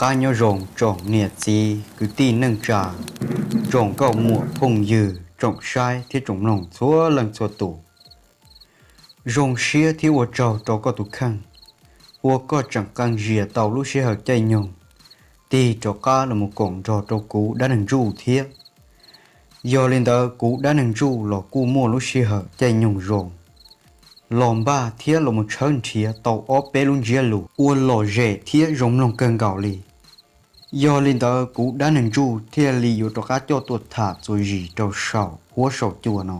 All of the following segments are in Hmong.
Qab nyob zoo tsoom niam txiv kwv tij neej tsa, tsoom nkauj muam phooj ywg, tsoom saib thiab tsoom mloog txhua leej txhua tus. Zoo siab thiab ua tsaug rau koj tus kheej uas koj tseem qee zias tau lub sij hawm caij nyoog tig rov qab los mus koom nrog rau kuv dab neeg ntsuj thiab. Yog li ntawd kuv dab neeg ntsuj los kuj muaj lub sij hawm caij nyoog zoo los npaj thiab los mus tshawb nrhiav tau ob peb lub ntsiab lus uas lom zem thiab zoo mloog kawg nkaus li. Yog li ntawd kuv dab neeg ntsuj thiaj li yuav rov qab coj tuaj tham txuas zis rau saum huab saum cua no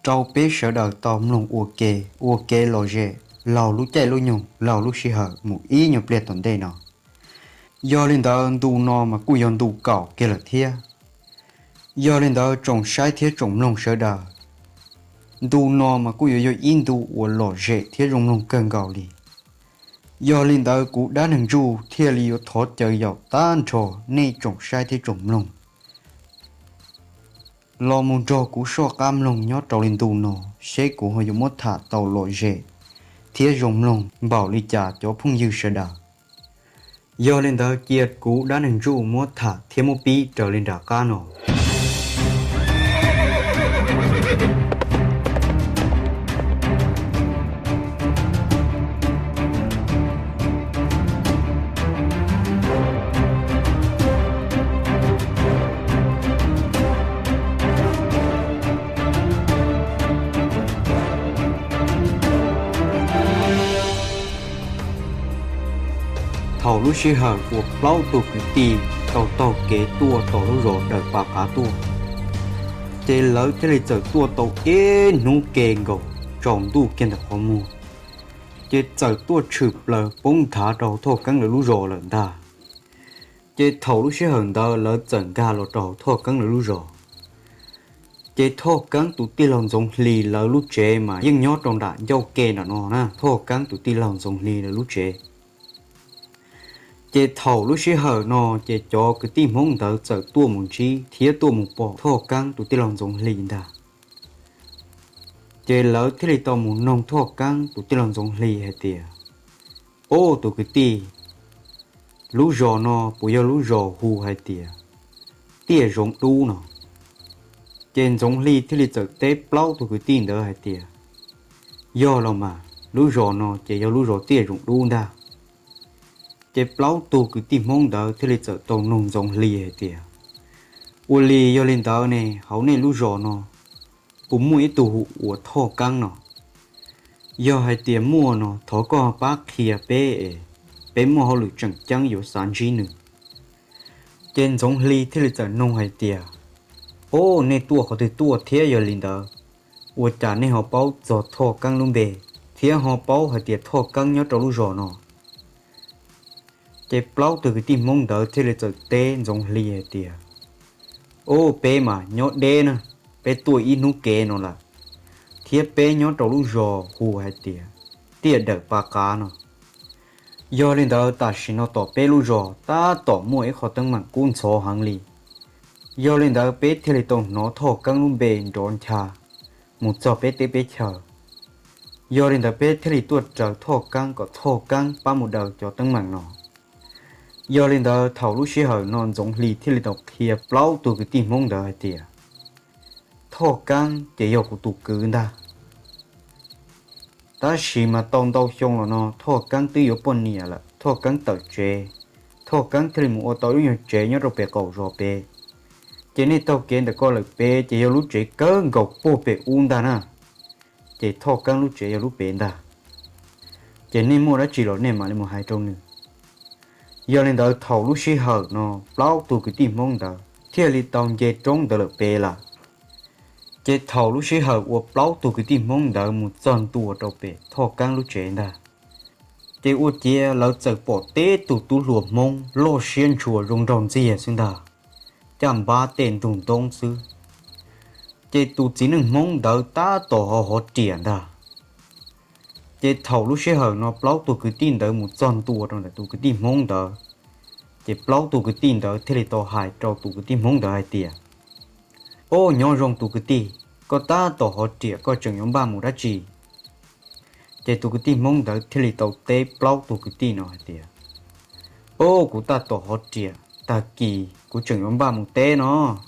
rau peb sawv daws tau mloog ua ke, ua kev lom zem laug lub caij lub nyoog laug lub sij hawm mus ib nyuag pliag tom ntej no. Yog li ntawd ntu no mas kuj yog ntu kaum kiag lawm thiab. Yog li ntawd tsoom saib thiab tsoom mloog sawv daws, ntu no mas kuj yuav yog ib ntu uas lom zem thiab zoo mloog kawg nkaus li. Yog li ntawd kuv dab neeg ntsuj thiaj li yuav thov caw yaum tag nrho nej tsoom saib thiab tsoom mloog los mus nrog kuv soj qab mloog nyob rau li ntu no, seb kuv ho yuav muab tham tau lom zem thiab zoo mloog npaum li cas cov phooj ywg sawv daws. Yog li ntawd cia kuv dab neeg ntsuj muab tham thiab muab pib raws li nram qab no. Thaum lub sij hawm uas plaub tug kwv tij tau taug kev tuaj tom lub zos Dawm Pas Qav tuaj, ces lawv thiaj li txawm tuaj tau ib hnub ke nkaus tsaus ntuj kiag ntawm qhov muag, ces txawm tuaj tshwm plaws poob nthav rau Thoj Keeb lawv lub zos lawm ntag. Ces thaum lub sij hawm ntawd lawv txawm nkag los rau Thoj Keeb lawv lub zos. Ces Thoj Keeb tus tij laug Ntxoov Hli lawv lub tsev mas yeej nyob rau nram ncauj ke nram no na, Thoj Keeb tus tij laug Ntxoov Hli lawv lub tsev. Ces thaum lub sij hawm no ces cov kwv tij Hmoob ntawd txawm tuaj mus ntsib thiab tuaj mus pom Thoj Keeb tus tij laug Ntxoov Hli ntag. Ces lawv thiaj li tau mus noog Thoj Keeb tus tij laug Ntxoov Hli hais tias, Ob, tus kwv tij, lub zos no puas yog lub zos hu hais tias Tiaj Zoov Dub no? Ces Ntxoov Hli thiaj li txawm teb plaub tug kwv tij ntawd hais tias, Yog los mas, lub zos no ces yog lub zos Tiaj Zoov Dub ntag. Ces plaub tug kwv tij Hmoob ntawd thiaj li txawm tau noog Ntxoov Hli hais tias, Ua li yog li ntawd ne, hauv nej lub zos no puas muaj ib tug hu ua Thoj Keeb no? Yog hais tias muaj no thov koj pab qhia peb es peb muaj hauj lwm tseem ceeb yuav xav ntsib nws. Ces Ntxoov Hli thiaj li txawm noog hais tias, Ob, nej tuaj qhov twg tuaj thiab yog li ntawd, ua cas nej ho paub txog Thoj Keeb lub npe thiab ho paub hais tias Thoj Keeb nyob rau lub zos no? Ces plaub tug kwv tij Hmoob ntawd thiaj li txawm teb Ntxoov Hli hais tias, Ob, peb mas nyob deb na, peb tuaj ib hnub kev no lawm, thiab peb nyob rau lub zos hu hais tias Tiaj Dawm Pa Qav no. Yog li ntawd tam sim no tom peb lub zos tab tom muaj ib qho teeb meem kub ntxhov heev li. Yog li ntawd peb thiaj li tau hnov Thoj Keeb lub npe nrov ncha mus txog peb teb peb chaws. Yog li ntawd peb thiaj li tuaj raws Thoj Keeb kom Thoj Keeb pab mus daws cov teeb meem no. Yog li ntawd thaum lub sij hawm no Ntxoov Hli thiaj li tau qhia plaub tug kwv tij Hmoob ntawd hais tias, Thoj Keeb ces yog kuv tus kwv ntag. Tab sis mas tau ntau xyoo los no Thoj Keeb twb yuav poj niam lawm, Thoj Keeb tawm tsev, Thoj Keeb thiaj li mus ua tau ib nyuag tsev nyob rau pem qaum zos pem. Ces nej taug kev ntawm ko lawm pem ces yog lub tsev kawg nkaus puag pem ub ntag na. Ces Thoj Keeb lub tsev yog lub pem ntag. Ces nej muaj dab tsi los nej mam li mus hais rau nws. Yog li ntawd thaum lub sij hawm no plaub tug kwv tij Hmoob ntawd thiaj li tau nce roob ntawd lawm pem lawm. Ces thaum lub sij hawm uas plaub tug kwv tij Hmoob ntawd mus txog ntua rau pem Thoj Keeb lub tsev ntag, ces ua ciav lawv txawm pom teb tug tub hluas Hmoob loj siab ntshua zoo nraug ntxiag xwb ntag, caj npab tej ntug ntoob xwb. Ces tus txiv neej Hmoob ntawd tab tom ho hov riam ntag. Ces thaum lub sij hawm no plaub tug kwv tij ntawd mus txog ntua rau ntawm tus kwv tij Hmoob ntawd, ces plaub tug kwv tij ntawd thiaj li tau hais rau tus kwv tij Hmoob ntawd hais tias, Ob, nyob zoo tus kwv tij, koj tab tom hov riam koj tseem yuav npaj mus dab tsi? Ces tus kwv tij Hmoob ntawd thiaj li tau teb plaub tug kwv tij no hais tias, Ob, kuv tab tom hov riam, tag kis kuv tseem yuav npaj mus teb no.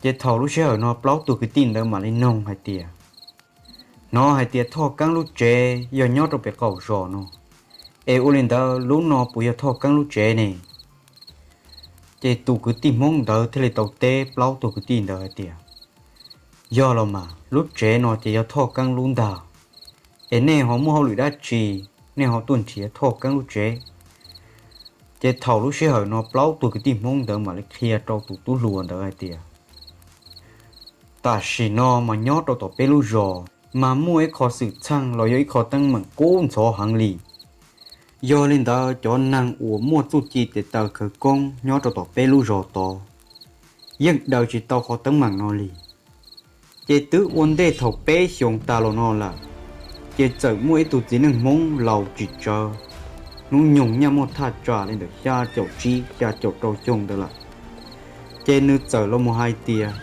Ces thaum lub sij hawm no plaub tug kwv tij ntawd mam li noog hais tias, hnov hais tias Thoj Keeb lub tsev yog nyob rau pem qaum zos no, es ua li ntawd lub no puas yog Thoj Keeb lub tsev ne? Ces tus kwv tij Hmoob ntawd thiaj li tau teb plaub tug kwv tij ntawd hais tias, yog los mas, lub tsev no ces yog Thoj Keeb lub ntag. Es nej ho muaj hauj lwm dab tsi nej ho tuaj nrhiav Thoj Keeb lub tsev? Ces thaum lub sij hawm no plaub tug kwv tij Hmoob ntawd mam li qhia rau tus tub hluas ntawd hais tias, tam sim no mas nyob rau tom peb lub zos mas muaj ib qho xwm txheej los yog ib qho teeb meem kub ntxhov heev li. Yog li ntawd cov neeg uas muaj txuj ci tes taw khawv koob nyob rau tom peb lub zos tod yeej daws tsis tau qhov teeb meem no li. Ces twb ua ntej thaum peb xyoos tas los no lawm, ces txawm muaj ib tug txiv neej Hmoob laus tsis tsawg, hnub nyoog nyaj muaj thaj tsam li ntawm xya caum tsib xya caum rau xyoo ntawd lawm. Ces nws txawm los mus hais tias,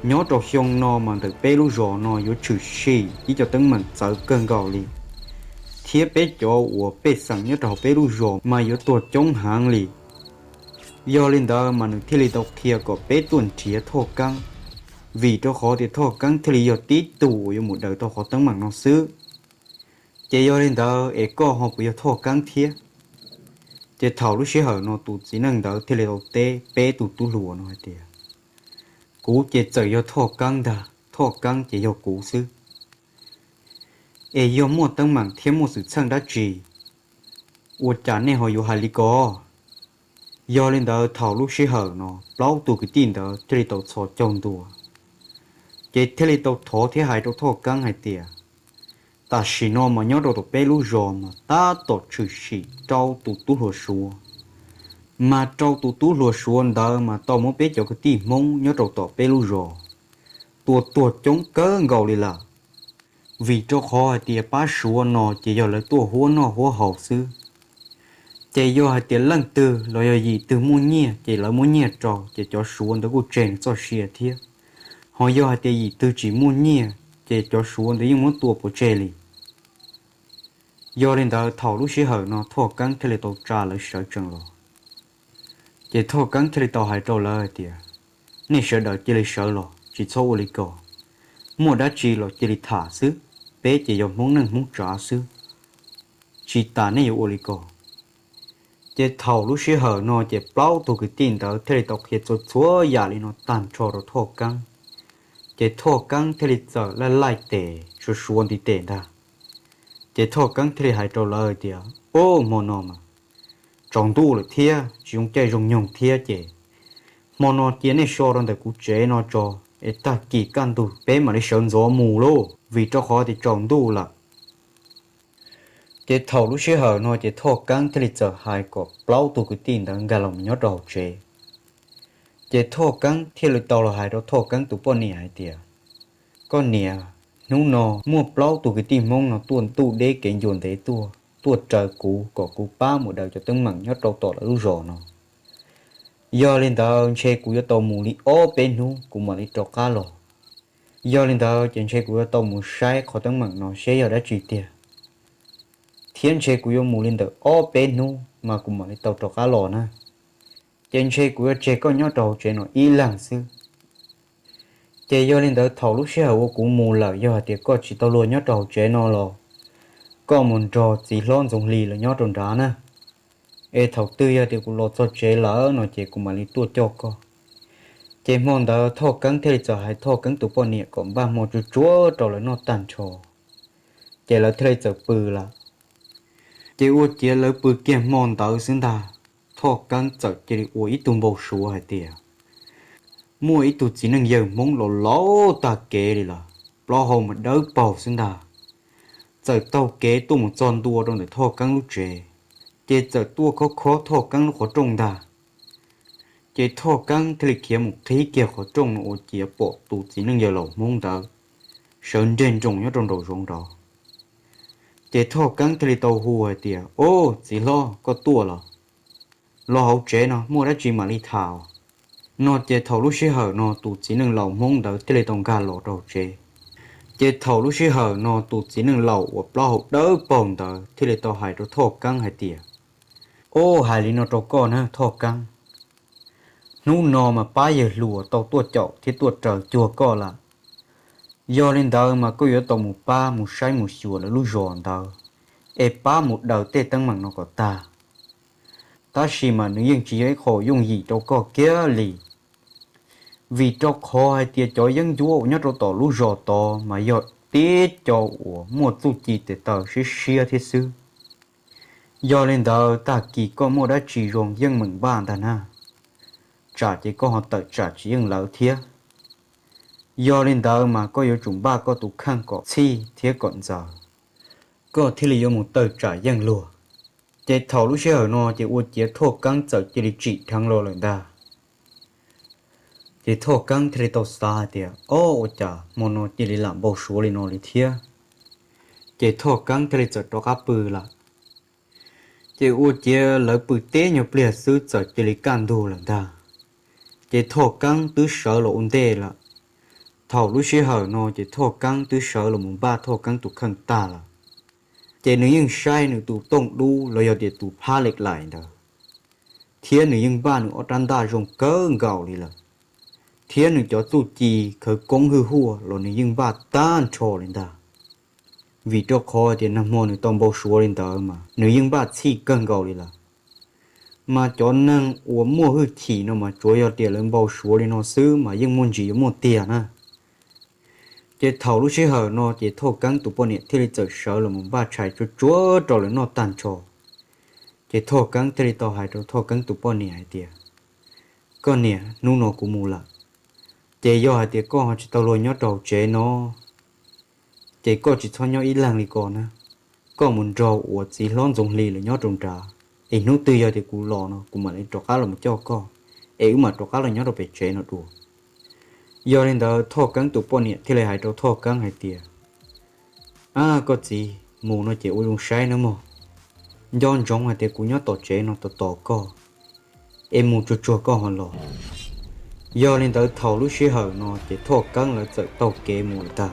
nyob rau xyoo no mas ntawm peb lub zos no yuav tshwm sim ib co teeb meem txawv kawg nkaus li, thiab peb cov uas pej xeem nyob rau hauv peb lub zos mas yuav tuag coob heev li. Yog li ntawd mas nws thiaj li tau qhia kom peb tuaj nrhiav Thoj Keeb, vim rau qhov tias Thoj Keeb thiaj li yog tib tug uas yuav mus daws tau qhov teeb meem no xwb. Ces yog li ntawd es koj ho puas yog Thoj Keeb thiab? Ces thaum lub sij hawm no tus txiv neej ntawd thiaj li tau teb peb tug tub hluas no hais tias, kuv ces txawm yog Thoj Keeb ntag, Thoj Keeb ces yog kuv xwb. Es yog muaj teeb meem thiab muaj xwm txheej dab tsi, ua cas nej ho yuav hais li ko? Yog li ntawd thaum lub sij hawm no plaub tug kwv tij ntawd thiaj li tau txhos caug ntua, ces thiaj li tau thov thiab hais rau Thoj Keeb hais tias, tam sim no mas nyob rau tom peb lub zos mas tab tom tshwm sim rau tus tub hluas Suav, mas rau tus tub hluas Suav ntawd mas tau muab peb cov kwv tij Hmoob nyob rau tom peb lub zos tua tuag coob kawg nkaus li lawm. Vim rau qhov hais tias pab Suav no ces yog lawv tuaj huab noj huab haus xwb. Ces yog hais tias leej twg los yog yim twg muaj nyiaj ces lawv muab nyiaj rau, ces cov Suav ntawd kuj tseg nws txoj sia thiab. Ho yog hais tias yim twg tsis muaj nyiaj, ces cov Suav ntawd yeej muab tua pov tseg li. Yog li ntawd thaum lub sij hawm no Thoj Keeb thiaj li tau tsa lawv sawv tsees los. Ces Thoj Keeb thiaj li tau hais rau lawv hais tias, nej sawv daws cia li sawv los, tsis txhob ua li ko. Muaj dab tsi los cia li tham xwb, peb ces yog Hmoob neej Hmoob tsav xwb, tsis tas nej yuav ua li ko. Ces thaum lub sij hawm no ces plaub tug kwv tij ntawd thiaj li tau qhia txhua txhua yam li no tag nrho rau Thoj Keeb. Ces Thoj Keeb thiaj li txawm laij laij tes suav suav ntiv tes ntag. Ces Thoj Keeb thiaj li hais rau lawv tias, o, hmo no mas tsaus ntuj lawm thiab tsis zoo caij zoo nyoog thiab ces hmo no cia nej so rau ntawm kuv tsev no tso, es tag kis kaj ntug peb mam li sawv ntxov mus lauj, vim rau qhov tias tsaus ntuj lawm. Ces thaum lub sij hawm no ces Thoj Keeb thiaj li txawm hais kom plaub tug kwv tij ntawd nkag los nyob rau hauv tsev. Ces Thoj Keeb thiaj li tau los hais rau Thoj Keeb tus poj niam hais tias, koj niam, hnub no muaj plaub tug kwv tij Hmoob no tuaj ntuj deb kev ncua ntev tuaj, tuaj raws kuv kom kuv pab mus daws cov teeb meem nyob rau tom lawv lub zos no. Yog li ntawd ntshe kuv yuav tau mus li ob peb hnub kuv mam li rov qab los. Yog li ntawd ces ntshe kuv yuav tau mus saib qhov teeb meem no seb yog dab tsi tiag, thiab ntshe kuv yuav mus li ntawm ob peb hnub mas kuv mam li tau rov qab los na. Ces ntshe kuv yuav tseg koj nyob rau hauv tsev no ib leeg xwb. Ces yog li ntawd thaum lub sij hawm uas kuv mus lawm yog hais tias koj tsis tau luag nyob rau hauv tsev no los koj mus nrog txiv hlob Ntxoov Hli lawv nyob rau nrad na. Es thaum twg yog tias kuv los txog tsev lawm no ces kuv mam li tuaj coj koj. Ces hmo ntawd Thoj Keeb thiaj li txawm hais Thoj Keeb tus poj niam kom npaj hmo tsuag tsuag rau lawv noj tag nrho. Ces lawv thiaj li txawm pw lawm. Ces ua ciav lawv pw kiag hmo ntawd xwb ntag, Thoj Keeb txawm cia li ua ib tug npau suav hais tias muaj ib tug txiv neej yawg Hmoob laus laus tag kev li lawm, plaub hau mas dawb paug xwb ntag, txawm taug kev tuaj mus txog ntua rau ntawm Thoj Keeb lub tsev, ces txawm tuaj khob khob Thoj Keeb lub qhov rooj ntag. Ces Thoj Keeb thiaj li khiav mus qhib kiag qhov rooj no ua ciav pom tus txiv neej yawg laus Hmoob ntawd sawv nreg nroos nyob rau nraum zoov nrad. Ces Thoj Keeb thiaj li tau hu hais tias, o, txiv hlob, koj tuaj los? Los hauv tsev no muaj dab tsi mam li tham. No ces thaum lub sij hawm no tus txiv neej laus Hmoob ntawd thiaj li tau nkag los rau hauv tsev. Ces thaum lub sij hawm no tus txiv neej laus uas plaub hau dawb paug ntawd thiaj li tau hais rau Thoj Keeb hais tias, Ob, hais li no rau koj na Thoj Keeb, hnub no mas pab yawg hluas tau tuaj caum thiab tuaj raws cuag koj lawm. Yog li ntawd mas koj yuav tau mus pab mus saib mus xyuas lawv lub zos ntawd, es pab mus daws tej teeb meem no kom tag. Tab sis mas nws yeej tsis yog ib qho yooj yim rau koj kiag li, vim rau qhov hais tias cov yeeb ncuab uas nyob rau tom lub zos tod mas yog tib co uas muaj txuj ci tes taw siab siab thiab xwb. Yog li ntawd tag kis koj muaj dab tsi zoo yeej meem npaj ntag na, tsam ces koj ho tawm tsam tsis yeej lawv thiab. Yog li ntawd mas koj yuav tsum npaj koj tus kheej kom txhij thiab kom ntxaws, koj thiaj li yuav mus tawm tsam yeej luag. Ces thaum lub sij hawm no ces ua ciav Thoj Keeb txawm cia li tsim dheev los lawm ntag. Ces Thoj Keeb thiaj li tau xav hais tias, ob, ua cas hmo no cia li lam npau suav li no li thiab. Ces Thoj Keeb thiaj li txawm rov qab pw lawm. Ces ua ciav lawv pw teb nyuag pliag xwb txawm cia li kaj ntug lawm ntag. Ces Thoj Keeb twb sawv los ua ntej lawm. Thaum lub sij hawm no ces Thoj Keeb twb sawv los mus npaj Thoj Keeb tus kheej tag lawm. Ces nws yeej saib nws tus tooj dub los yog tias tus phab lev laim ntawd, thiab nws yeej npaj nws ob rab ntaj zoo kawg nkaus li lawm, thiab nws cov txuj ci khawv koob hwj huaj los nws yeej npaj tag nrho li ntag. Vim rau qhov tias nag hmo nws tau npau suav li ntawd mas nws yeej npaj txhij kawg nkaus li lawm. Mas cov neeg uas muaj hwj chim no mas tsuav yog tias lawv npau suav li no xwb mas yeej muaj ntsis yuav muaj tiag na. Ces thaum lub sij hawm no ces Thoj Keeb tus poj niam thiaj li txawm sawv los mus npaj tshais tsuag tsuag rau lawv noj tag nrho. Ces Thoj Keeb thiaj li tau hais rau Thoj Keeb tus poj niam hais tias, koj niam, hnub no kuv mus lawm, ces yog hais tias koj ho tsis tau luag nyob rau hauv tsev no, ces koj tsis txhob nyob ib leeg li ko na. Koj mus nrog uas txiv hlob Ntxoov Hli lawv nyob rau nrad, es hnub twg yog tias kuv los no kuv mam li rov qab los mus coj koj, es wb mam rov qab los nyob rau pem tsev no dua. Yog li ntawd Thoj Keeb tus poj niam thiaj li hais rau Thoj Keeb hais tias, ab, koj txiv, mus no ces ua zoo saib nawb mog, nco ntsoov hais tias kuv nyob tom tsev no tos tos koj, es mus tsuag tsuag koj ho los. Yog li ntawd thaum lub sij hawm no ces Thoj Keeb lawv txawm taug kev mus lawm ntag.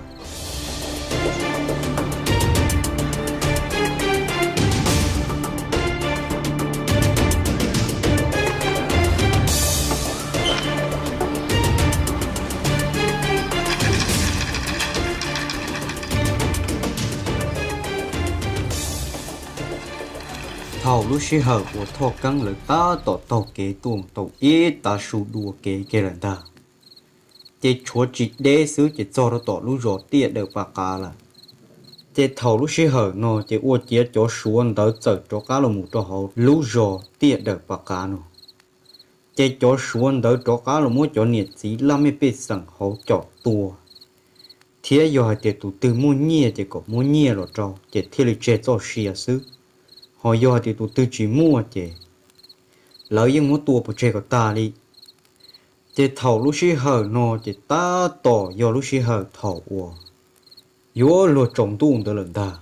Thaum lub sij hawm uas Thoj Keeb lawv tab tom taug kev tuaj tau ib tav su dua kev kiag lawm ntag, ces tshuav tsis deb xwb ces txog rau tom lub zos Tiaj Dawm Pas Qav lawm. Ces thaum lub sij hawm no ces ua ciav cov Suav ntawd txawm rov qab los mus rau hauv lub zos Tiaj Dawm Pas Qav no. Ces cov Suav ntawd rov qab los muab cov niam txiv laj mej pej xeem hauv caum tua, thiab yog hais tias tus twg muaj nyiaj ces kom muab nyiaj los rau ces thiaj li tseg txoj sia xwb, ho yog hais tias tus twg tsis muaj ces lawv yeej muab tua pov tseg kom tag li. Ces thaum lub sij hawm no ces tab tom yog lub sij hawm thaum uas yuav luag tsaus ntuj ntawd lawm ntag.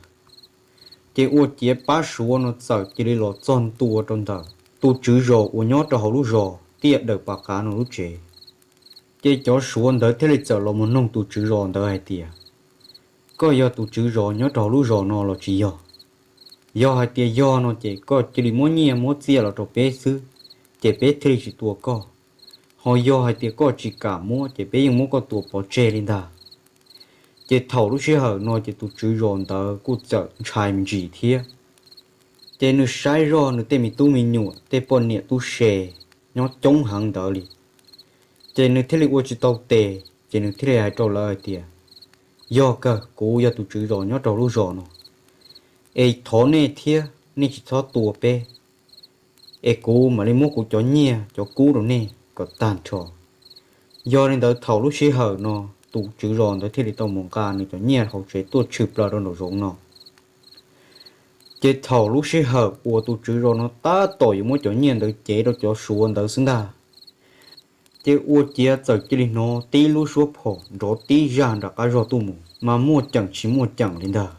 Ces ua ciav pab Suav no txawm cia li los txog ntua rau ntawm tus tswv zos uas nyob rau hauv lub zos Tiaj Dawm Pas Qav no lub tsev. Ces cov Suav ntawd thiaj li txawm los mus noog tus tswv zos ntawd hais tias, koj yog tus tswv zos nyob rau hauv lub zos no los tsis yog? Yog hais tias yog no ces koj cia li muab nyiaj muab txiaj los rau peb xwb, ces peb thiaj li tsis tua koj. Ho yog hais tias koj tsis kam muab ces peb yeej muab koj tua pov tseg li ntag. Ces thaum lub sij hawm no ces tus tswv zos ntawd kuj txawm ntshai me ntsis thiab. Ces nws saib zoj nws tej me tub me nyuam tej poj niam tub se nyob coob heev ntawd li. Ces nws thiaj li ua tsis tau tes, ces nws thiaj li hais rau lawv hais tias, yog kawg, kuv yog tus tswv zos nyob rau lub zos no, es thov nej thiab nej tsis txhob tua peb, es kuv mam li muab kuv cov nyiaj cov kub rau nej kom tag nrho. Yog li ntawd thaum lub sij hawm no tus tswv zos ntawd thiaj li tau mus nqa nws cov nyiaj hauv tsev tuaj tshwm plaws rau nraum zoov no. Ces thaum lub sij hawm uas tus tswv zos no tab tom yuav muab cov nyiaj ntawd cev rau cov Suav ntawd xwb ntag, ces ua ciav txawm cia li hnov tib lub suab phom nrov tib zaj nram qab zog tuaj mus mas muaj ceem tsis muaj ceem li ntag.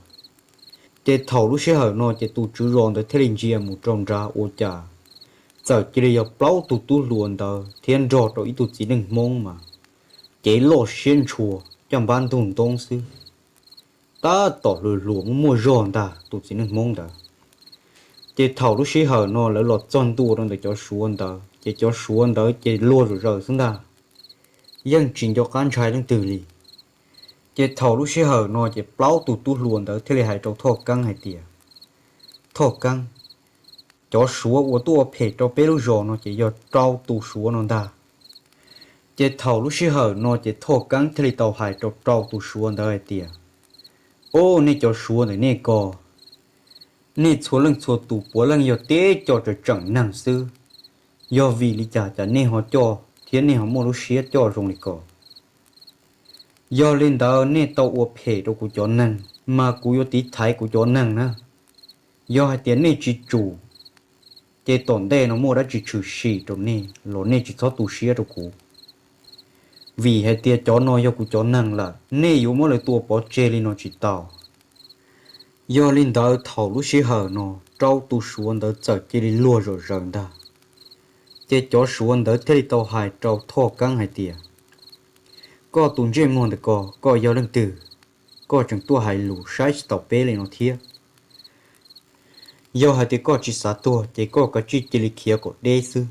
Ces thaum lub sij hawm no ces tus tswv zos ntawd thiaj li ntsia mus rau nrad ua cas txawm cia li yog plaub tug tub hluas ntawd thiab nrog rau ib tug txiv neej Hmoob mas cev loj siab ntshua caj npab ntug ntoob xwb, tab tom hluas hluas muaj muaj zog ntag tus txiv neej Hmoob ntawd. Ces thaum lub sij hawm no lawv los txog ntua rau ntawm cov Suav ntawd ces cov Suav ntawd ces luag zom zaws xwb ntag, yeej tsis nco qab ntshai leej twg li. Ces thaum lub sij hawm no ces plaub tus tub hluas ntawd thiaj li hais rau Thoj Keeb hais tias, Thoj Keeb, cov Suav uas tuaj ua phem rau peb lub zos no ces yog rau tus Suav no ntag. Ces thaum lub sij hawm no ces Thoj Keeb thiaj li tau hais rau rau tus Suav ntawd hais tias, Ob, nej cov Suav ntawm nej ko, nej txhua leej txhua tus puav leej yog tib co tseem tseem neeg xwb, yog vim li cas cas nej ho coj thiab nej ho muaj lub siab coj zoo li ko? Yog li ntawd nej tau ua phem rau kuv cov neeg, mas kuv yuav tiv thaiv kuv cov neeg na. Yog hais tias nej tsis tsum, ces tom ntej no muaj dab tsi tshwm sim rau nej los nej tsis txhob tu siab rau kuv, vim hais tias cov no yog kuv cov neeg lawm, nej yuav muab lawv tua pov tseg li no tsis tau. Yog li ntawd thaum lub sij hawm no rau tus Suav ntawd txawm cia li luag zom zaws ntag. Ces cov Suav ntawd thiaj li tau hais rau Thoj Keeb hais tias, Koj tus ntsej muag ntawm ko, koj yog leej twg? Koj tseem tuaj hais lus saib tsis taus peb li no thiab. Yog hais tias koj tsis xav tuag ces koj kav tsij cia li khiav kom deb xwb.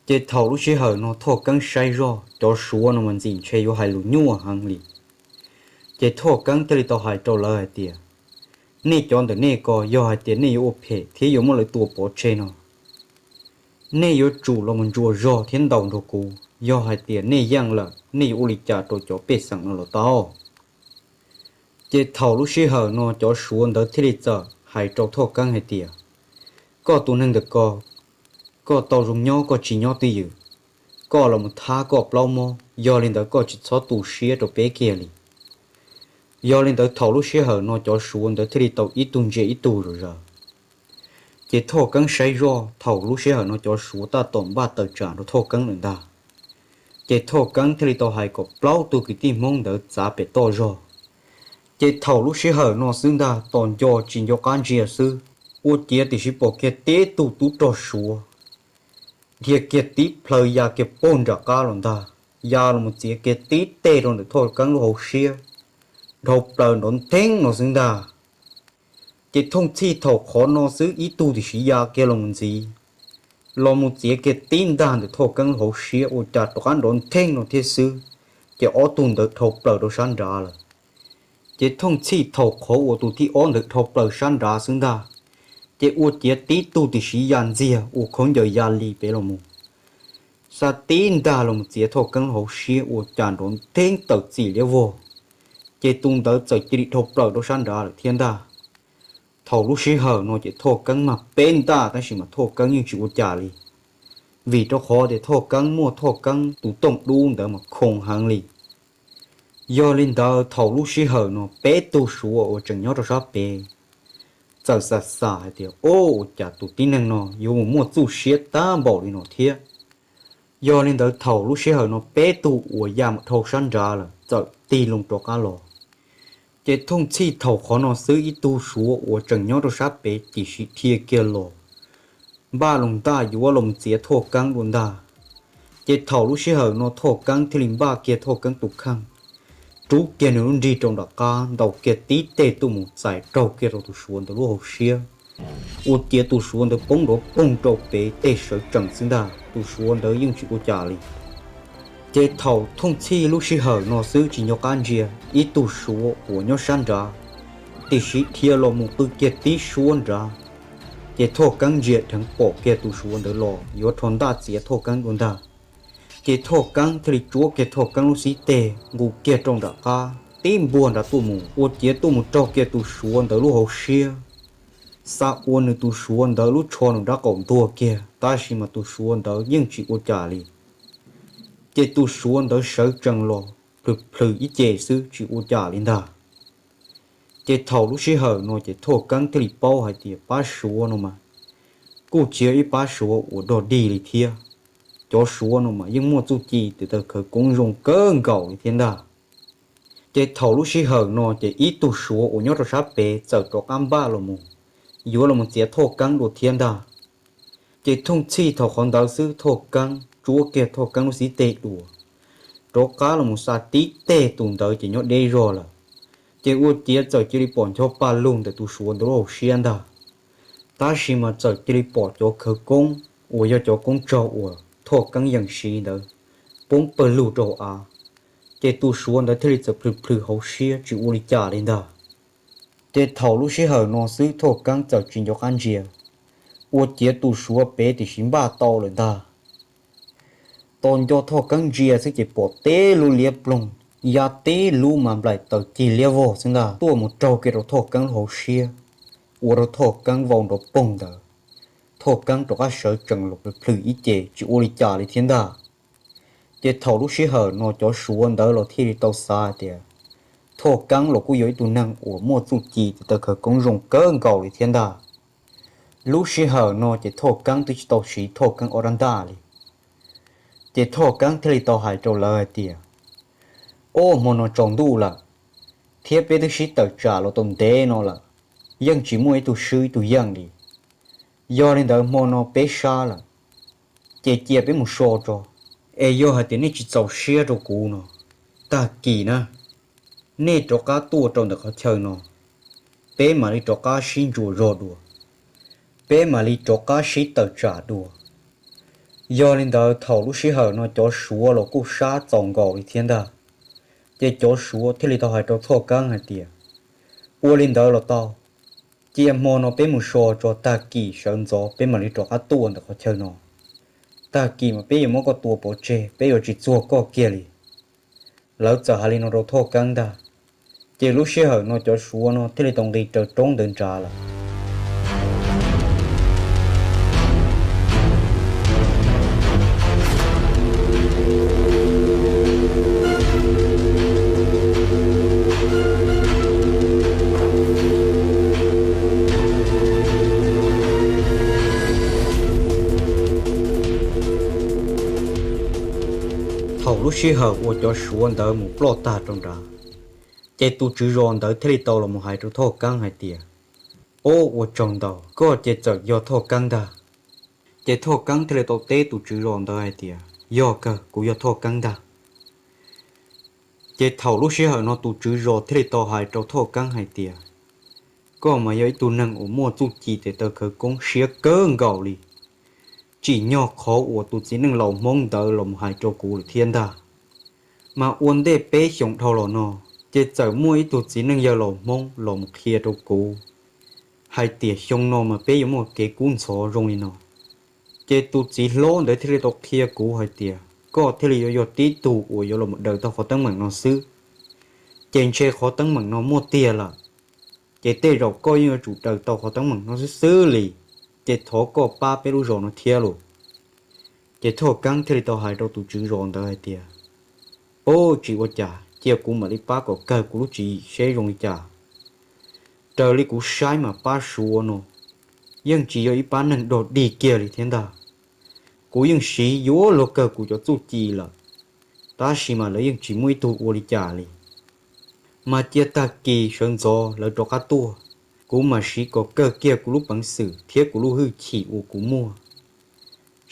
Ces thaum lub sij hawm no Thoj Keeb saib zoj cov Suav no mas ntxim ntshe yuav hais lus nyuaj heev li. Ces Thoj Keeb thiaj li tau hais rau lawv hais tias, Nej cov ntawm nej ko, yog hais tias nej yuav ua phem thiab yuav muab lawv tua pov tseg no, nej yuav tsum los mus ntsuas zog thiab ntaus nrog kuv. Yog hais tias nej yeej lawm, nej yuav ua li cas rau cov pej xeem no los tau? Ces thaum lub sij hawm no cov Suav ntawd thiaj li txawm hais rau Thoj Keeb hais tias, Koj tus neeg ntawm ko, koj tau zoo nyob koj tsis nyob twj ywm, koj los mus thab koj plaub mob, yog li ntawd koj tsis txhob tu siab rau peb kiag li. Yog li ntawd thaum lub sij hawm no cov Suav ntawd thiaj li tau ib tug ntsia ib tug zom zaws. Ces Thoj Keeb saib zoj thaum lub sij hawm no cov Suav tab tom npaj tawm tsam rau Thoj Keeb lawm ntag. Ces Thoj Keeb thiaj li tau hais kom plaub tug kwv tij Hmoob ntawd txav pem toj zog. Ces thaum lub sij hawm no xwb ntag tos nco tsis nco qab ntsia xwb, ua ciav tiam sis pom kiag tib tug tub rog Suav dhia kiag tib plhaw ya kiag puag nram qab los ntag, ya los mus txiav kiag tib teg rau ntawm Thoj Keeb lub hauv siab, dhau plaws nrov ntheeb no xwb ntag. Ces thooj txhij thaum qhov no xwb ib tug tiam sis ya kiag los mus ntxiv, los mus txiav kiag tib ntag ntawm Thoj Keeb lub hauv siab ua cas rov qab nrov ntheeb no thiab xwb, ces ob tug ntawd dhau plaws rau sab nrad lawm. Ces thooj txhij thaum qhov uas tus thib ob ntawd dhau plaws sab nrad xwb ntag, ces ua ciav tib tug tiam sis ya ntxiag ua khaub ncaws ya li pem los mus, xa tib ntag los mus txiav Thoj Keeb lub hauv siab ua cas nrov ntheeb tawm txim liab vog, ces tus ntawd txawm cia li dhau plaws rau sab nrad lawm thiab ntag. Thaum lub sij hawm no ces Thoj Keeb mag peb ntaj tab sis mas Thoj Keeb yeej tsis ua cas li, vim rau qhov tias Thoj Keeb muaj Thoj Keeb tus tooj dub ntawd mas khoo heev li. Yog li ntawd thaum lub sij hawm no peb tug Suav uas tseem nyob rau sab pem txawm xam xam hais tias, Ob, ua cas tus tib neeg no yuav mus muaj txuj siab tag npaum li no thiab? Yog li ntawd thaum lub sij hawm no peb tug uas ya mus dhau sab nrad lawm txawm tig loo rov qab los. Ces thooj txhij thaum qhov no xwb ib tug Suav uas tseem nyob rau sab pem tiam sis dhia kiag los, npaj loo ntaj yuav los mus txiav Thoj Keeb dua ntag. Ces thaum lub sij hawm no Thoj Keeb thiaj li npaj kiag Thoj Keeb tus kheej, rub kiag nws lub nrig rau nram qab ntaus kiag tib teg tuaj mus txais raug kiag rau tus Suav ntawd lub hauv siab, ua ciav tus Suav ntawd poob nrov poog rau pem tej sawv tsees xwb ntag, tus Suav ntawd yeej tsis ua cas li. Ces thaum thooj txhij lub sij hawm no xwb tsis nco qab ntsia ib tug Suav uas nyob sab nrad, tiam sis dhia los mus qw kiag tib suab nrad, ces Thoj Keeb ntsia dheev pom kiag tus Suav ntawd los yuav rho ntaj txiav Thoj Keeb dua ntag. Ces Thoj Keeb thiaj li tsuab kiag Thoj Keeb lub xib teg nqus kiag rau nram qab tib npuag nrad tuaj mus, ua ciav tuaj mus raug kiag tus Suav ntawd lub hauv siab, xa ua nws tus Suav ntawd lub tsho nws nrab qaum ntuag kiag, tab sis mas tus Suav ntawd yeej tsis ua cas li. Ces tus Suav ntawd sawv tsees los plhws plhws ib ce xwb tsis ua cas li ntag. Ces thaum lub sij hawm no ces Thoj Keeb thiaj li paub hais tias pab Suav no mas kuj tsis yog ib pab Suav uas dog dig li thiab. Cov Suav no mas yeej muaj txuj ci tes taw khawv koob zoo kawg nkaus li thiab ntag. Ces thaum lub sij hawm no ces ib tug Suav uas nyob rau sab pem txawm rov qab npaj los mus yuav los txiav Thoj Keeb dua thiab ntag. Ces thooj txhij thaum qhov ntawd xwb Thoj Keeb tsuab kiag Thoj Keeb lub xib teg dua, rov qab los mus xa tib teg tus ntawd ces nyob deb zog lawm. Ces ua ciav txawm cia li pom ncho pa lug ntawm tus Suav ntawd lub hauv siab ntag. Tab sis mas txawm cia li pom cov khawv koob uas yog cov koob tsog uas Thoj Keeb yeem siv ntawd poob pawg lug rau hauv av, ces tus Suav ntawd thiaj li txawm plhws plhws hauv siab tsis ua li cas li ntag. Ces thaum lub sij hawm no xwb Thoj Keeb txawm tsis nco qab ntsia, ua ciav tus Suav pem tiam sis npaj tau lawm ntag. Tau nco Thoj Keeb ntsia xwb ces pom teb lub liab ploog, ya teb lub mas nplaim taws cig liab vog xwb ntag tuaj mus raug kiag rau Thoj Keeb lub hauv siab, ua rau Thoj Keeb vau nrov poog ntawd. Thoj Keeb rov qab sawv tsees los plhws ib ce tsis ua li cas li thiab ntag. Ces thaum lub sij hawm no cov Suav ntawd los thiaj li tau xav hais tias Thoj Keeb los kuj yog ib tug neeg uas muaj txuj ci tes taw khawv koob zoo kawg nkaus li thiab ntag. Lub sij hawm no ces Thoj Keeb twb tsis tau siv Thoj Keeb ob rab ntaj li. Ces Thoj Keeb thiaj li tau hais rau lawv hais tias, Ob, hmo no tsaus ntuj lawm, thiab peb twb sib tawm tsam los tau ntev no lawm, yeej tsis muaj ib tug swb ib tug yeej li. Yog li ntawd hmo no peb sab lawm, ces cia peb mus so tso. Es yog hais tias nej tsis txaus siab rau kuv no, tag kis na, nej rov qab tuaj rau ntawm qhov chaw no, peb mam li rov qab sib ntsuas zog dua, peb mam li rov qab sib tawm tsam dua. Yog li ntawd thaum lub sij hawm no cov Suav los kuj sab txaus nkaus li thiab ntag. Ces cov Suav thiaj li tau hais rau Thoj Keeb hais tias, Ua li ntawd los tau, cia hmo no peb mus so tso, tag kis sawv ntxov peb mam li rov qab tuaj ntawm qhov chaw no. Tag kis mas peb yuav muab koj tua pov tseg, peb yuav tsis txuag koj kiag li. Lawv txawm hais li no rau Thoj Keeb ntag. Ces lub sij hawm no cov Suav no thiaj li tau nqis raws roob ntawd nrad lawm. Thaum lub sij hawm uas cov Suav ntawd mus ploj tag rau nrad, ces tus tswv zos ntawd thiaj li tau los mus hais rau Thoj Keeb hais tias, Ob, ua tsaug ntau, koj ces txawm yog Thoj Keeb ntag. Ces Thoj Keeb thiaj li tau teb tus tswv zos ntawd hais tias, Yog kawg, kuv yog Thoj Keeb ntag. Ces thaum lub sij hawm no tus tswv zos thiaj li tau hais rau Thoj Keeb hais tias, Koj mas yog ib tug neeg uas muaj txuj ci tes taw khawv koob siab kawg nkaus li. Tsim nyog qhov uas tus txiv neej laus Hmoob ntawd los mus hais rau kuv lawm thiab ntag. Mas ua ntej peb xyoos dhau los no, ces txawm muaj ib tug txiv neej yawg laus Hmoob los mus qhia rau kuv hais tias xyoo no mas peb yuav muaj kev kub ntxhov zoo li no. Ces tus txiv hlob ntawd thiaj li tau qhia kuv hais tias koj thiaj li yuav yog tib tug uas yuav los daws tau qhov teeb meem no xwb. Ces ntshe qhov teeb meem no muaj tiag lawm, ces tej zaum koj yeej yuav tsum daws tau qhov teeb meem no xwb xwb li, ces thov koj pab peb lub zos no thiab lauj. Ces Thoj Keeb thiaj li tau hais rau tus tswv zos ntawd hais tias, Ub, tsis ua cas, cia kuv mam li pab kom kawg kuv lub tswv yim seb zoo li cas. Raws li kuv saib mas pab Suav no yeej tsis yog ib pab neeg dog dig kiag li thiab ntag. Kuv yeej siv yuav luag kawg kuv cov txuj ci lawm, tab sis mas lawv yeej tsis muaj ib tug ua li cas li. Mas cia tag kis sawv ntxov lawv rov qab tuaj, kuv mam siv kom kawg kiag kuv lub peev xwm thiab kuv lub hwj chim uas kuv muaj,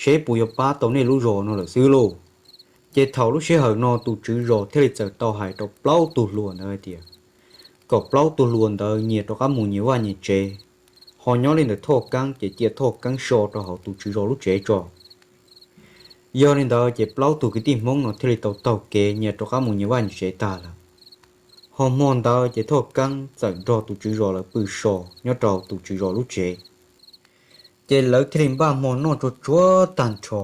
seb puas yuav pab tau nej lub zos no lawm xwb lauj. Ces thaum lub sij hawm no tus tswv zos thiaj li txawm tau hais rau plaub tug hluas ntawd hais tias, kom plaub tug hluas ntawd nyias rov qab mus nyias vaj nyias tsev, ho nyob li ntawm Thoj Keeb ces cia Thoj Keeb so rau hauv tus tswv zos lub tsev tso. Yog li ntawd ces plaub tug kwv tij Hmoob no thiaj li tau taug kev nyias rov qab mus nyias vaj nyias tsev tag lawm. Ho hmo ntawd ces Thoj Keeb txawm nrog tus tswv zos lawv pw so nyob rau tus tswv zos lub tsev. Ces lawv thiaj li npaj hmo noj tsuag tsuag tag nrho,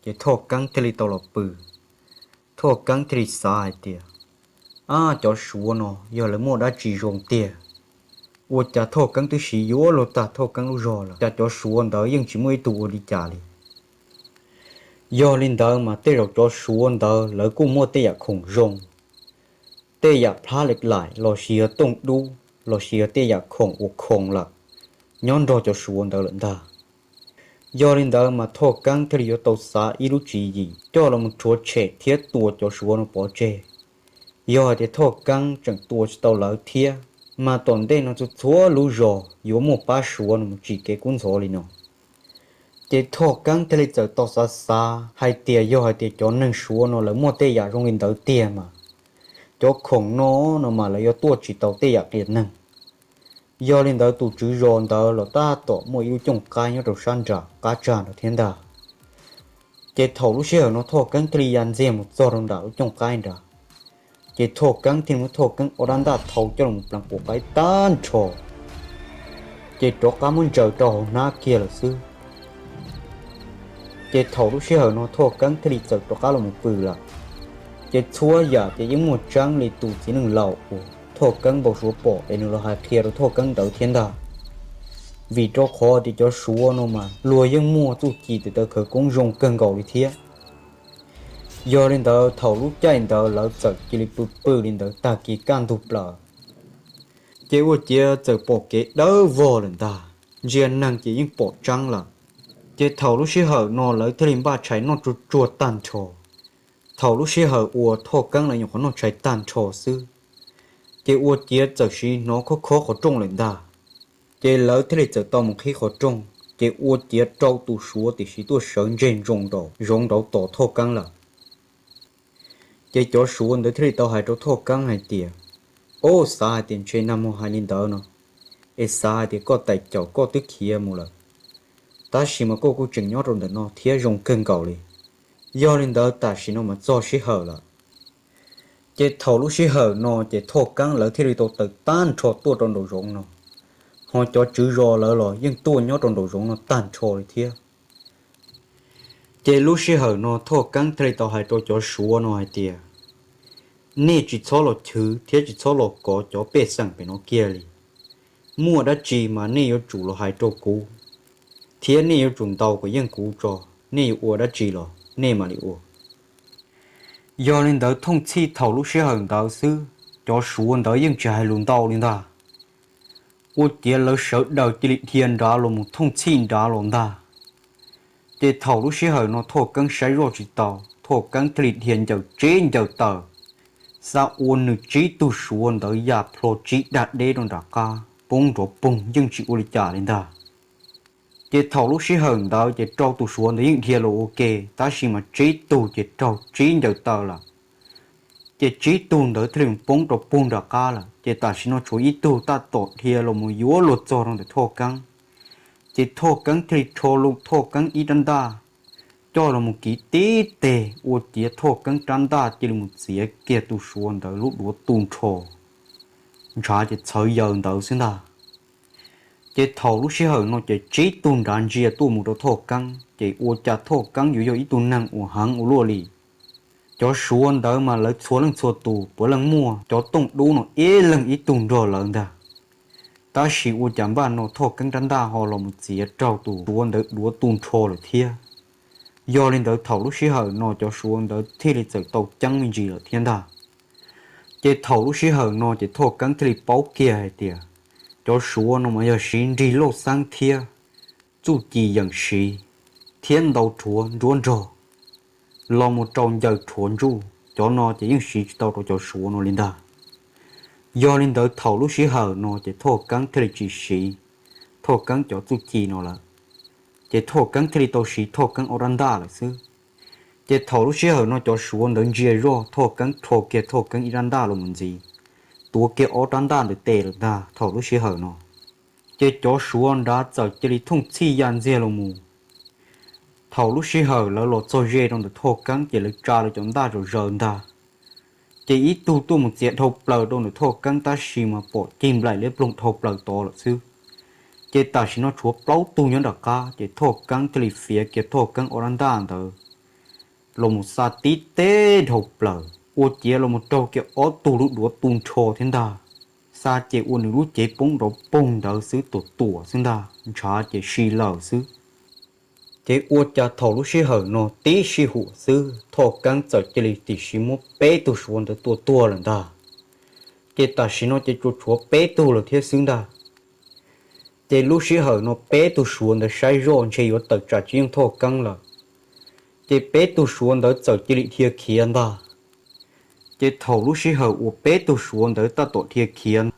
ces Thoj Keeb thiaj li tau los pw. Thoj Keeb thiaj li xav hais tias, Ab, cov Suav no yog lawv muaj dab tsi zoo tiag? Ua cas Thoj Keeb twb siv yuav luag tag Thoj Keeb lub zog lawm, cas cov Suav ntawd yeej tsis muaj ib tug ua li cas li? Yog li ntawd mas tej zaum cov Suav ntawd lawv kuj muaj tej yam khoom zoo, tej yam plhab laim los sis yog tooj dub los sis yog tej yam khoom uas khoom lawm nyob nrog cov Suav ntawd lawm ntag. Yog li ntawd mas Thoj Keeb thiaj li yuav tau xav ib lub tswv yim coj los rhuav tshem thiab tua cov Suav no pov tseg. Yog hais tias Thoj Keeb tseem tua tsis tau lawv thiab, mas tom ntej no txhua txhua lub zos yuav muaj pab Suav no mus tsim kev kub ntxhov li no. Ces Thoj Keeb thiaj li txawm tau xav xav hais tias yog hais tias cov neeg Suav no lawv muaj tej yam zoo li ntawd tiag mas cov khoom no no mas lawv yuav tuaj tsis tau tej yam qias neeg. Yog li ntawd tus tswv zos ntawd los tab tom muaj ib lub cooj qaib nyob rau sab nram qab tsag nrad thiab ntag. Ces thaum lub sij hawm no Thoj Keeb thiaj li ya ntxiag mus txog rau nram lub cooj qaib nrad, ces Thoj Keeb thiaj muab Thoj Keeb ob rab ntaj thau coj los pleev quas qaib tag nrho, ces rov qab muab ntsaws rau hauv hnab kiag lawm xwb. Ces thaum lub sij hawm no Thoj Keeb thiaj li txawm rov qab los mus pw lawm. Ces txhua yam ces yeej muaj tseeb li tus txiv neej laus uas Thoj Keeb npau suav pom es nws los hais qhia rau Thoj Keeb ntawd thiab ntag. Vim rau qhov tias cov Suav no mas luag yeej muaj txuj ci tes taw khawv koob zoo kawg nkaus li thiab. Yog li ntawd thaum lub caij ntawd lawv txawm cia li pw pw li ntawd tag kis kaj ntug plaws, ces ua ciav txawm pom kev dawb vog lawm ntag, ntsia neeg ces yeej pom tseeb lawm. Ces thaum lub sij hawm no lawv thiaj li npaj tshais noj tsuag tsuag tag nrho. Thaum lub sij hawm uas Thoj Keeb lawv nyuam qhuav noj tshais tag nrho xwb, ces ua ciav txawm sim hnov khob khob qhov rooj lawm ntag. Ces lawv thiaj li txawm tau mus qhib qhov rooj, ces ua ciav rau tus Suav tiam sis tuaj sawv ntseg ntsoov nraud zoov nraud tos Thoj Keeb lawm. Ces cov Suav ntawd thiaj li tau hais rau Thoj Keeb hais tias, Au, xav hais tias ntshe nag hmo hais li ntawd no, es xav hais tias koj tais caum koj twb khiav mus lawm, tab sis mas koj kuj tseem nyob rau ntawm no thiab zoo kawg nkaus li. Yog li ntawd tam sim no mas txog sij hawm lawm. Ces thaum lub sij hawm no ces Thoj Keeb lawv thiaj li tau tawm tag nrho tuaj rau nraum zoov no, ho cov tswv zos lawv los yeej tuaj nyob rau nraum zoov no tag nrho li thiab. Ces lub sij hawm no Thoj Keeb thiaj li tau hais rau cov Suav no hais tias, Nej tsis txhob los chwv thiab tsis txhob los kov cov pej xeem pem no kiag li. Muaj dab tsi mas nej yuav tsum los hais rau kuv, thiab nej yuav tsum ntaus kom yeej kuv tso. Nej yuav ua dab tsi los nej mam li ua. Yog li ntawd thooj txhij thaum lub sij hawm ntawd xwb, cov Suav ntawd yeej tsis hais lus ntau li ntag. Ua ciav lawv sawv daws cia li dhia nrad los mus thooj txhij nrad los ntag. Ces thaum lub sij hawm no Thoj Keeb saib zoj tsis tau, Thoj Keeb thiaj li dhia ncaws tseb ncaws taw, xa ua nws tsib tug Suav ntawd ya plho tsib dag deb rau nram qab poob nrov poog yeej tsis ua li cas li ntag. Ces thaum lub sij hawm ntawd ces rau tus Suav ntawd yeej dhia los ua ke, tab sis mas tsib tug ces raug tsib ncaws taw lawm. Ces tsib tug ntawd thiaj li poob rau puag nram qab lawm, ces tam sim no tshuav ib tug tab tom dhia los mus yuav luag txog rau ntawm Thoj Keeb. Ces Thoj Keeb thiaj li rho loo Thoj Keeb ib rab ntaj coj los mus kiv tib teg, ua ciav Thoj Keeb rab ntaj cia li mus txiav kiag tus Suav ntawd lub duav tu nrho, ntshav ces txhawv yaws ntawd xwb ntag. Ces thaum lub sij hawm no ces tsib tug nrad ntsia tuaj mus rau Thoj Keeb, ces ua cas Thoj Keeb yuav yog ib tug neeg uas heev ua luaj li. Cov Suav ntawd mas lawv txhua leej txhua tus puav leej muaj cov tooj dub no ib leeg ib tug nrog lawv ntag, tab sis ua cas npaj no Thoj Keeb rab ntaj ho los mus txiav raug tus Suav ntawd duav tu nrho lawm thiab. Yog li ntawd thaum lub sij hawm no cov Suav ntawd thiaj li txawm tau ceeb me ntsis lawm thiab ntag. Ces thaum lub sij hawm no ces Thoj Keeb thiaj li paub kiag hais tias cov Suav no mas yog siv nrig lauj xeeb thiab txuj ci yeem siv thiab ntau rhuav nruab nrog los mus rau ncaws rhuav ntsuj, cov no ces yeej siv tsis tau rau cov Suav no li ntag. Yog li ntawd thaum lub sij hawm no ces Thoj Keeb thiaj li tsis siv Thoj Keeb cov txuj ci no lawm, ces Thoj Keeb thiaj li tau siv Thoj Keeb ob rab ntaj lawm xwb. Ces thaum lub sij hawm no cov Suav ntawd ntsia zoj Thoj Keeb rho kiag Thoj Keeb ib rab ntaj los mus ntxiv, tuav kiag ob rab ntaj ntawd tes lawm ntag thaum lub sij hawm no. Ces cov Suav nrad txawm cia li thooj txhij ya ntxiag los mus. Thaum lub sij hawm lawv los txog ze rau ntawm Thoj Keeb ces lawv tsa lawv cov ntaj zom zaws ntag. Ces ib tug tuaj mus txiav dhau plaws rau ntawm Thoj Keeb tab sis mas pom cig nplaim liab ploog dhau plaws tod lawm xwb. Ces tam sim no tshuav plaub tug nyob nram qab, ces Thoj Keeb thiaj li fiav kiag Thoj Keeb ob rab ntaj ntawd los mus xa tib teg dhau plaws, ua ciav los mus raug kiag ob tug lub duav tu nrho thiab ntag. Xa ces ua nws lub cev poob nrov poog ntawd xwb, tuam tuam xwb ntag, ntshav ces si lawm xwb. Ces ua cas thaum lub sij hawm no tib sij huam xwb Thoj Keeb txawm cia li tiam sis muab peb tug Suav ntawd tua tuag lawm ntag. Ces tam sim no ces tsuas tshuav peb tug lawm thiab xwb ntag. Ces lub sij hawm no peb tug Suav ntawd saib zoj ntshe yuav tawm tsam tsis yeej Thoj Keeb lawm, ces peb tug Suav ntawd txawm cia li dhia khiav ntag. Ces thaum lub sij hawm uas peb tug Suav ntawd tab tom dhia khiav,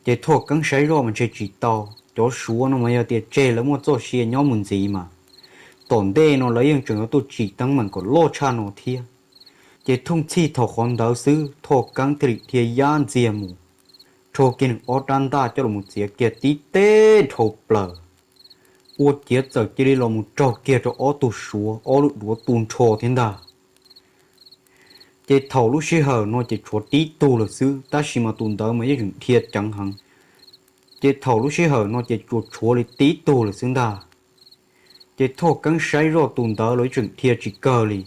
ces Thoj Keeb saib zoj mas ntshe tsis tau. Cov Suav no mas yog tias tseg lawv muaj txoj sia nyob mus ntxiv mas tom ntej no lawv yeej tseem yuav tuaj tsim teeb meem kom loj tshaj no thiab. Ces thooj txhij thaum qhov ntawd xwb Thoj Keeb thiaj li dhia yab ntxiag mus rho kiag nws ob rab ntaj coj los mus txiav kiag tib teg dhau plaws. Ua ciav txawm cia li los mus raug kiag rau ob tug suav ob lub duav tu nrho thiab ntag. Ces thaum lub sij hawm no ces tshuav tib tug lawm xwb, tab sis mas tus ntawd mas yeej tseem dhia ceev heev. Ces thaum lub sij hawm no ces tsuas tshuav li tib tug lawm xwb ntag. Ces Thoj Keeb saib zoj tus ntawd los yeej tseem dhia tsis kawg li.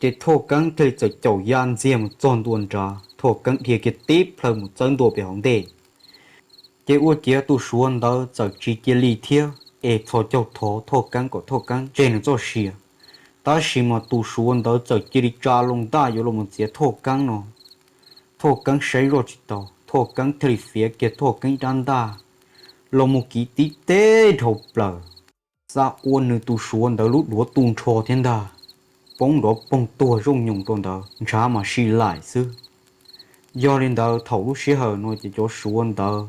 Ces Thoj Keeb thiaj li txawm caum ya ntxiag mus txog ntua nrad, Thoj Keeb dhia kiag tib plhaw mus txawb ntua pem hauv ntej. Ces ua ciav tus suav ntawd txawm tsis cia li thiab, es txhos caug thov Thoj Keeb kom Thoj Keeb tseg nws txoj sia. Tab sis mas tus suav ntawd txawm cia li tsa loo ntaj yuav los mus txiav Thoj Keeb no. Thoj Keeb saib zoj tsis tau, Thoj Keeb thiaj li fiav kiag Thoj Keeb ib rab ntaj los mus kiv tib teg dhau plaws, xa ua nws tus suav ntawd lub duav tu nrho thiab ntag, poob nrov poog tuag zooj nyoos rau ntawd, ntshav mas si laim xwb. Yog li ntawd thaum lub sij hawm no ces cov suav ntawd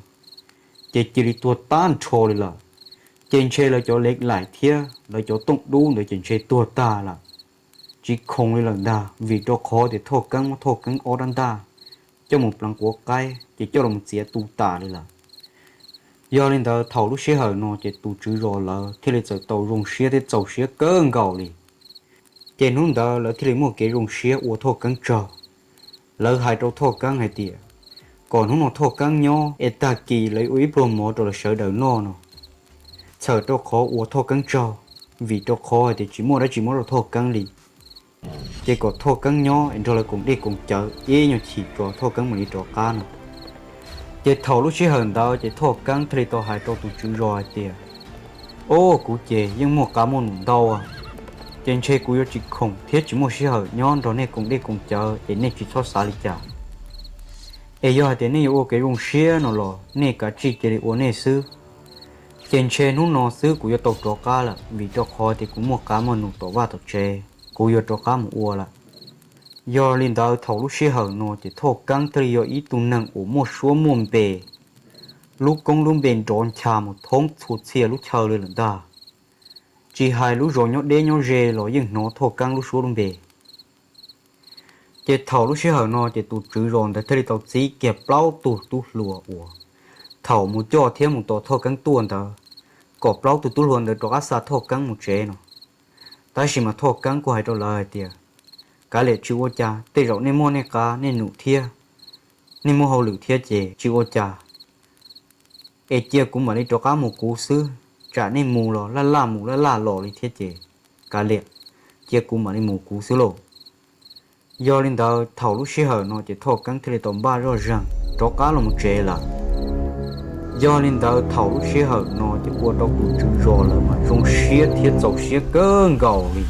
ces cia li tuag tag nrho li lawm. Ces ntshe lawv cov lev laim thiab lawv cov tooj dub ntawd ces ntshe tuag tag lawm, tsis khoom li lawm ntag, vim rau qhov tias Thoj Keeb muab Thoj Keeb ob rab ntaj coj mus pleev quav qaib ces coj los txiav tu tas li lawm. Yog li ntawd thaum lub sij hawm no ces tus tswv zos lawv thiaj li txawm tau zoo siab thiab txaus siab kawg nkaus li. Ces hnub ntawd lawv thiaj li muaj kev zoo siab ua Thoj Keeb tsaug. Lawv hais rau Thoj Keeb hais tias kom hnub no Thoj Keeb nyob es tag kis lawv ua ib pluag mov rau lawv sawv daws noj no. Txhawm rau qhov ua Thoj Keeb tsaug, vim rau qhov hais tias tsis muaj dab tsi muab rau Thoj Keeb li, ces kom Thoj Keeb nyob es nrog lawv koom dej koom cawv ib nyuag chim tso Thoj Keeb mam li rov qab no. Ces thaum lub sij hawm ntawd ces Thoj Keeb thiaj li tau hais rau tus tswv zos hais tias, Au, kuv ces yeej muaj qab muaj num ntau, ces ntshe kuv yuav tsis khoom thiab tsis muaj sij hawm nyob nrog nej koom dej koom cawv es nej tsis txhob xav li cas. Es yog hais tias nej yuav ua kev zoo siab no los nej kav tsij cia li ua nej xwb. Ces ntshe hnub no xwb kuv yuav tau rov qab lawm, vim rau qhov tias kuv muaj qab muaj num tom vaj tom tsev, kuv yuav rov qab mus ua lawm. Yog li ntawd thaum lub sij hawm no ces Thoj Keeb thiaj li yog ib tug neeg uas muaj suab muaj npe, lub koob lub npe nrov ncha mus thoob txhua txhia lub chaw li lawm ntag. Tsis hais lub zos nyob deb nyob ze los yeej hnov Thoj Keeb lub suab lub npe. Ces thaum lub sij hawm no ces tus tswv zos ntawd thiaj li tau txib kiag plaub tug tub hluas uas thaum mus coj thiab mus tos Thoj Keeb tuaj ntawd, kom plaub tug tub hluas ntawd rov qab xa Thoj Keeb mus tsev no. Tab sis mas Thoj Keeb kuj hais rau lawv hais tias, Kav liam, tsis ua cas, tej zaum nej muaj nej qab nej num thiab, nej muaj hauj lwm thiab ces tsis ua cas. Es cia kuv mam li rov qab mus kuv xwb, tsam nej mus los laj laj mus laj laj los li thiab ces kav liam, cia kuv mam li mus kuv xwb lauj. Yog li ntawd thaum lub sij hawm no ces Thoj Keeb thiaj li tau npaj zoj zeeg rov qab los mus tsev lawm. Yog li ntawd thaum lub sij hawm no ces ua rau tus tswv zos lawv mas zoo siab thiab txaus siab kawg nkaus li.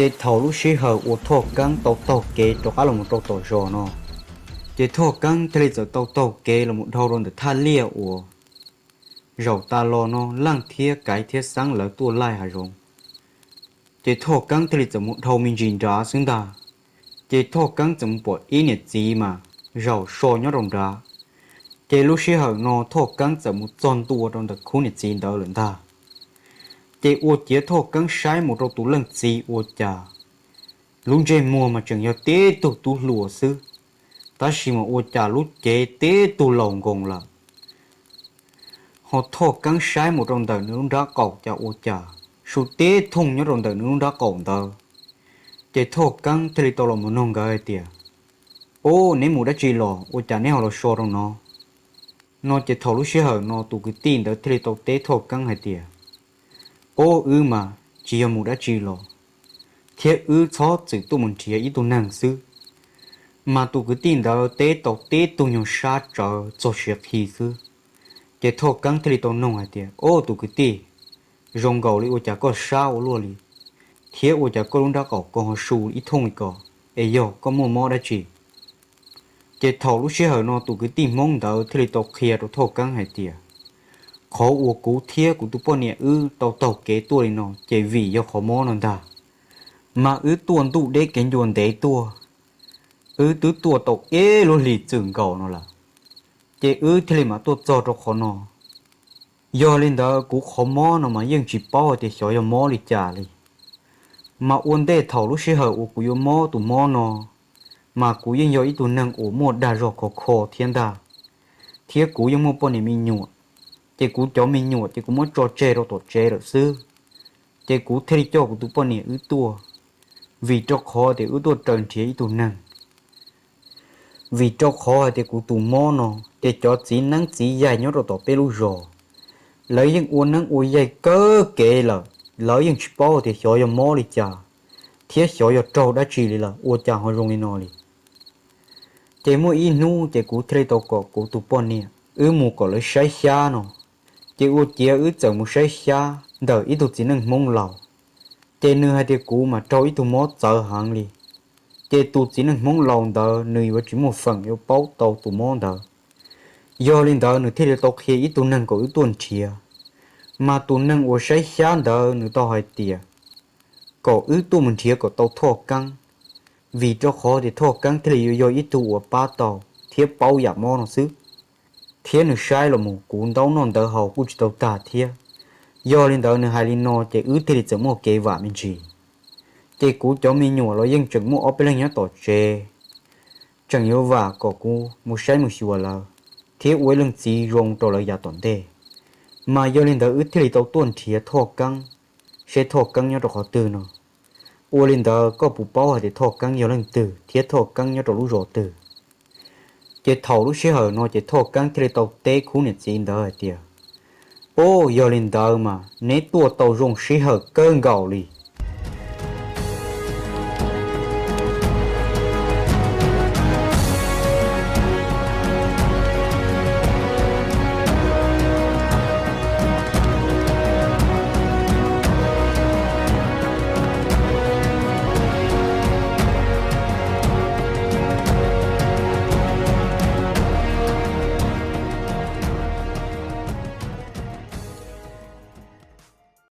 Ces thaum lub sij hawm uas Thoj Keeb tau taug kev rov qab los rau tom zos no, ces Thoj Keeb thiaj li txawm tau taug kev los dhau rau ntawm thaj liaj uas zaum tas los no Leej thiab Kaiv thiab Xeeb lawv tuaj laij hav zoov. Ces Thoj Keeb thiaj li txawm mus dhau me ntsis nrad xwb ntag. Ces Thoj Keeb txawm mus pom ib niam txiv mas zaum so nyob rau nrad. Ces lub sij hawm no Thoj Keeb txawm mus txog ntua rau ntawm khub niam txiv ntawd lawm ntag. Ces ua ciav Thoj Keeb saib mus rau tus leej txiv ua cas lub ntsej muag mas tseem yog tib tug tub hluas xwb, tab sis mas ua cas lub cev tib tug laus nkoos lawm. Ho Thoj Keeb saib mus rau ntawm nws lub nrab qaum cas ua cas su tib thooj nyob rau ntawm nws lub nrab qaum ntawd. Ces Thoj Keeb thiaj li tau los mus nug nkawd hais tias, Ob, neb mus dab tsi los ua cas neb ho los so rau no? No ces thaum lub sij hawm no tus kwv tij ntawd thiaj li tau teb Thoj Keeb hais tias, Ob, wb mas tsis yog mus dab tsi los, thiab wb txhob txwm tuaj mus nrhiav ib tug neeg xwb. Mas tus kwv tij ntawd teb tau tib tug nyuag sab tsawv txog siav qhi xwb. Ces Thoj Keeb thiaj li tau nug hais tias, Ob, tus kwv tij, zoo nkaus li ua cas koj sab ua luaj li, thiab ua cas koj lub nrab qaum ko ho su ib thooj li ko, es yog koj muaj mob dab tsi? Ces thaum lub sij hawm no tus kwv tij Hmoob ntawd thiaj li tau qhia rau Thoj Keeb hais tias, qhov uas kuv thiab kuv tus poj niam wb tau taug kev tuaj li no ces vim yog qhov mob no ntag. Mas wb tuaj ntuj deb kev ncua ntev tuaj, wb twb tuaj tau ib lub hlis txwm nkaus no lawm, ces wb thiaj li mam tuaj txog rau qhov no. Yog li ntawd kuv qhov mob no mas yeej tsis paub hais tias xyov yog mob li cas li. Mas ua ntej thaum lub sij hawm uas kuv yuav mob tus mob no, mas kuv yeej yog ib tug neeg uas muaj dag zog khov kho thiab ntag, thiab kuv yeej muaj poj niam me nyuam, ces kuv cov me nyuam ces kuv muab tso tseg rau tom tsev lawm xwb. Ces kuv thiaj li coj kuv tus poj niam wb tuaj, vim rau qhov tias wb tuaj raws nrhiav ib tug neeg. Vim rau qhov hais tias kuv tus mob no, ces cov txiv neeb txiv yaig nyob rau tom peb lub zos, lawv yeej ua neeb ua yaig kawg kev lawm, lawv yeej tsis paub tias xyov yog mob li cas, thiab xyov yog raug dab tsi li lawm ua cas ho zoo li no li. Ces muaj ib hnub ces kuv thiaj li tau kom kuv tus poj niam wb mus kom lawv saib xyab no. Ces ua ciav wb txawm mus saib xyab ntawm ib tug txiv neej Hmoob laus. Ces nws hais tias kuv mas raug ib tug mob txawv heev li. Ces tus txiv neej Hmoob laus ntawd nws yuav tsis muaj feem yuav paub tau tus mob ntawd. Yog li ntawd nws thiaj li tau qhia ib tug neeg kom wb tuaj nrhiav. Mas tus neeg uas saib xyab ntawd nws tau hais tias kom wb tuaj mus nrhiav kom tau Thoj Keeb, vim rau qhov tias Thoj Keeb thiaj li yuav yog ib tug uas pab tau thiab paub yam mob no xwb. Thiab nws saib los mus kuv ntaub noj ntawv haus kuj tsis tau tag thiab. Yog li ntawd nws hais li no ces wb thiaj li txawm muaj kev vam me ntsis. Ces kuv cov me nyuam los yeej tseem muaj ob peb leeg nyob tom tsev, tseem yuav vam kom kuv mus saib mus xyuas lawv, thiab ua ib leej txiv zoo rau lawv yav tom ntej. Mas yog li ntawd wb thiaj li tau tuaj nrhiav Thoj Keeb, seb Thoj Keeb nyob rau qhov twg no. Ua li ntawd koj puas paub hais tias Thoj Keeb yog leej twg thiab Thoj Keeb nyob rau lub zos twg? Ces thaum lub sij hawm no ces Thoj Keeb thiaj li tau teb khub niam txiv ntawd hais tias, Au, yog li ntawd mas neb tuaj tau zoo sij hawm kawg nkaus li.